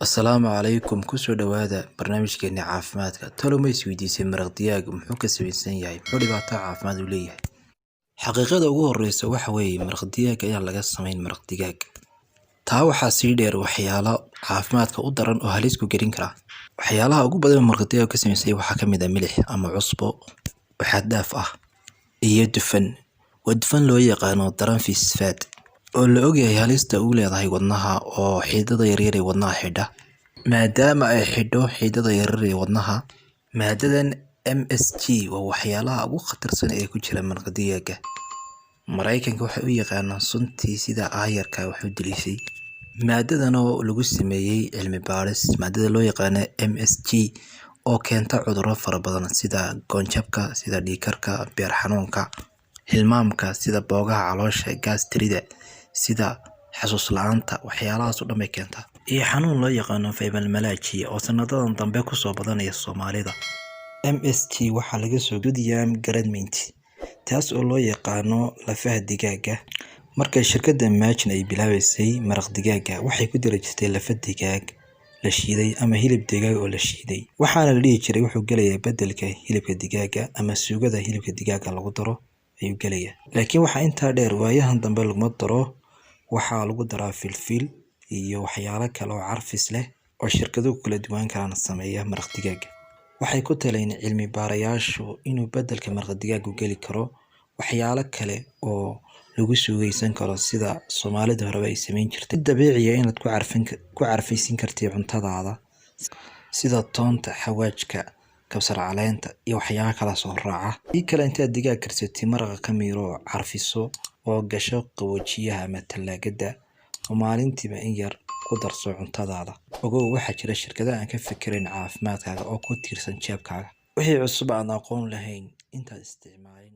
Asalaamu calaykum, kusoo dhawaada barnaamijkeena caafimaadka. Talo ma isweydiisay maraq digaag muxuu ka samaysan yahay, muxuu dhibaato caafimaad u leeyahay? Xaqiiqada ugu horeysa waxa weeye maraq digaag ayaa laga samayn maraq digaag. Taa waxaa sii dheer waxyaalo caafimaadka u daran oo halis ku gelin kara. Waxyaalaha ugu badan ee maraq digaag ka samaysan yahay waxaa ka mid ah milix ama cusbo oo xad dhaaf ah iyo dufan. Waa dufan loo yaqaano trans fat oo la ogyahay halista uu leedahay wadnaha oo xididdada yaryar ee wadnaha xidha. Maadaama ay xidho xididdada yaryar ee wadnaha, maadadan MSG waa waxyaalaha ugu khatarsan ee ku jira maraq digaaga. Mareykanka waxay u yaqaanaan suntii sida aayarka wax u dilisay. Maadadan oo lagu sameeyay cilmi baaris maadada loo yaqaano MSG oo keenta cudurro fara badan sida goonjabka, sida dhiig karka, beer xanuunka, hilmaamka, sida boogaha caloosha, gaastrida, sida xasuus la'aanta, waxyaalahaas oo dhan bay keentaa. Iyo xanuun loo yaqaano fibromyalgia oo sanadadan dambe ku soo badanaya Soomaalida. MSG waxaa laga soo sodium glutamate, taas oo loo yaqaano lafaha digaaga. Markay shirkadda Maggi ay bilaabaysay maraq digaaga, waxay ku dari jirtay lafa digaag la shiiday ama hilib digaag oo la shiiday. Waxaana la dhihi jiray wuxuu gelayaa beddelka hilibka digaaga ama suugada hilibka digaaga lagu daro ayuu gelayaa. Laakiin waxaa intaa dheer, waayahan dambe laguma daro, waxaa lagu daraa filfil iyo waxyaalo kale oo carfis leh oo shirkaduhu kala duwan karaan sameeya maraq digaaga. Waxay ku taleen cilmi baarayaashu inuu beddelka maraq digaagu geli karo waxyaalo kale oo lagu suugaysan karo sida Soomaalida horeba ay samayn jirtay. Dabiici ah inaad ku carfaysin kartid cuntadaada sida toonta, xawaajka, kabsar caleenta iyo waxyaalo kala soo raaca. Ii kale intaad digaag karsatay maraqa ka miiro oo carfiso oo gasho qaboojiyaha ama talaagada oo maalintiiba in yar ku darso cuntadaada. Ogow, waxaa jira shirkado aan ka fikirin caafimaadkaaga oo ku tiirsan jeebkaaga. Wixii cusub aan aqoon lahayn intaad isticmaalin.